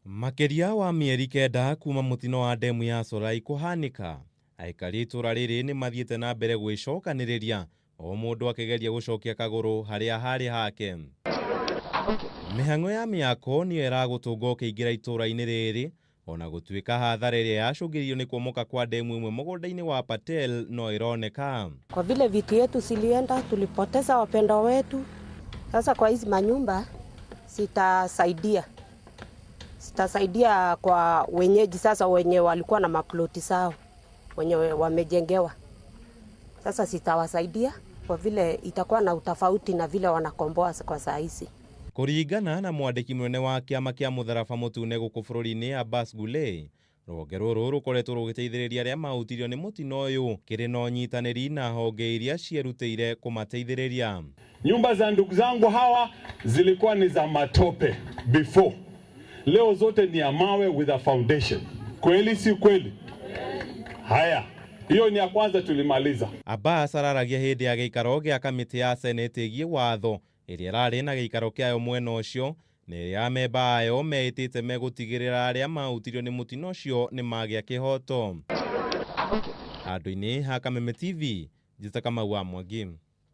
Makĩria wa mĩeri 9 kuma mũtino wa ndemu ya Solai kũhanĩka, aikari itũra rĩrĩ nĩ mathiĩte na mbere gwĩcokanĩrĩria o mũndũ akĩgeria gũcokia kagũrũ harĩa harĩ hake. Mĩhang'o ya mĩako nĩyo ĩragũtũnga ũkĩingĩra itũra-inĩ rĩrĩ ona gũtuĩka hathara ĩrĩa yacũngĩrĩirio nĩ kuomoka kwa ndemu ĩmwe mũgũnda-inĩ wa Patel no ĩroneka. Kwa vile vitu yetu zilienda, tulipoteza wapendwa wetu. Sasa kwa hizi manyumba zitasaidia kwa wenyeji sasa, wenye walikuwa na maploti zao wenye wamejengewa, sasa zitawasaidia kwa vile itakuwa na utofauti na vile wanakomboa kwa saa hizi. Kũringana na mwandĩki mũnene wa kĩama kĩa mũtharaba mũtune gũkũ bũrũri-inĩ Abbas Gulei, rũhonge rũrũ rũkoretwo rũgĩteithĩrĩria arĩa mahutirio nĩ mũtino ũyũ kĩrĩ na ũnyitanĩri na honge iria cierutĩire kũmateithĩrĩria. Nyumba za ndugu zangu hawa zilikuwa ni za matope before, leo zote ni ya mawe with a foundation. Kweli si kweli? Haya, hiyo ni ya kwanza tulimaliza. Abbas araragia hĩndĩ ya gĩikaro gĩa kamĩtĩ ya senate ĩgiĩ watho ĩrĩa ĩrarĩ na gĩikaro kĩayo mwena ũcio na ĩrĩa amemba ayo meĩtĩte megũtigĩrĩra arĩa mahutirio nĩ mũtino ũcio nĩ magĩa kĩhoto. Handũ-inĩ ha Kameme TV, Njĩta Kamau wa Mwangi.